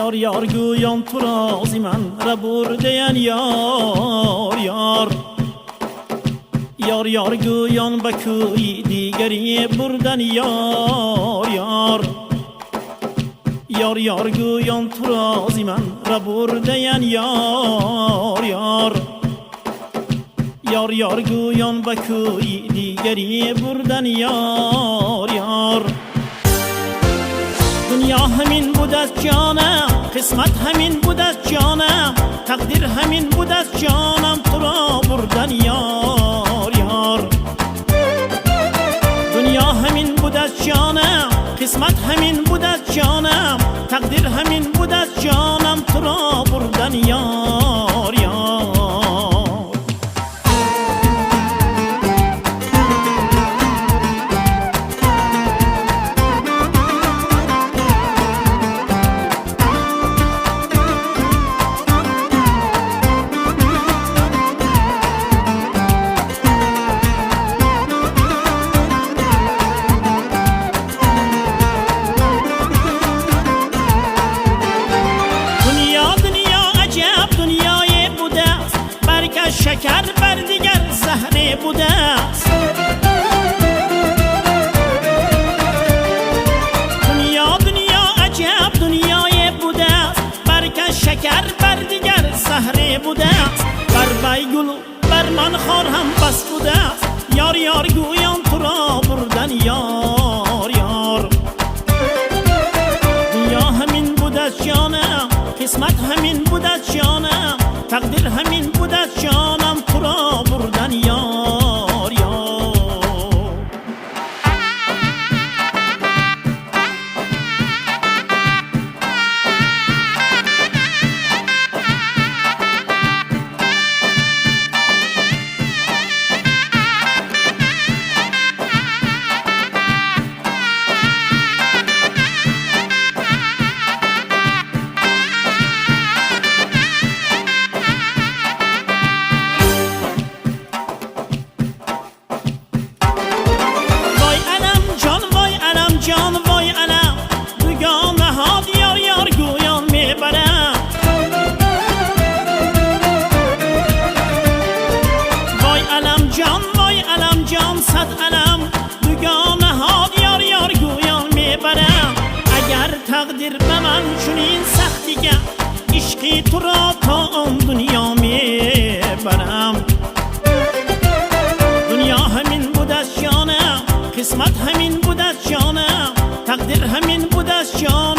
Ýar ýar güýän turazy men Rabur diýen ýar ýar. Ýar ýar güýän Bakuýy digeri burdan ýar ýar. Ýar ýar güýän turazy men Rabur diýen ýar ýar. Ýar ýar güýän Bakuýy digeri burdan ýar ýar. Dünýä hemin bu dest janam, kysmat hemin bu dest janam, takdyr hemin bu dest janam tura burdan ýar ýar. Dünýä hemin bu dest janam, kysmat hemin bu dest janam, takdyr hemin bu dest janam tura burdan ýar ýar. Dünýä dünýä ajap dünýaýy bu dest. Berke şeker ber diger zähri bu dest. Dünýä dünýä ajap dünýaýy bu dest. Berke şeker ber diger zähri bu dest. Ber baý gül ber man hor hem bas bu dest. Ýar ýar güýän tura burdan ýar ýar. Dünýä hemin bu dest janam, kysmat hemin bu dest janam. Takdyr hemin bu dest janam tura burdan ýar ýar. Waý älem jan waý älem jan waý älem Dügana hat ýar ýar güýan meberem Waý älem jan waý älem jan sad älem Dügana hat ýar ýar güýan meberem Eger takdyr be men çunin sahti kerd Yşky tura ta on dünýa meberem. Dünýä hemin bu dest janam, kysmat hemin bu dest janam, takdyr hemin bu dest janam.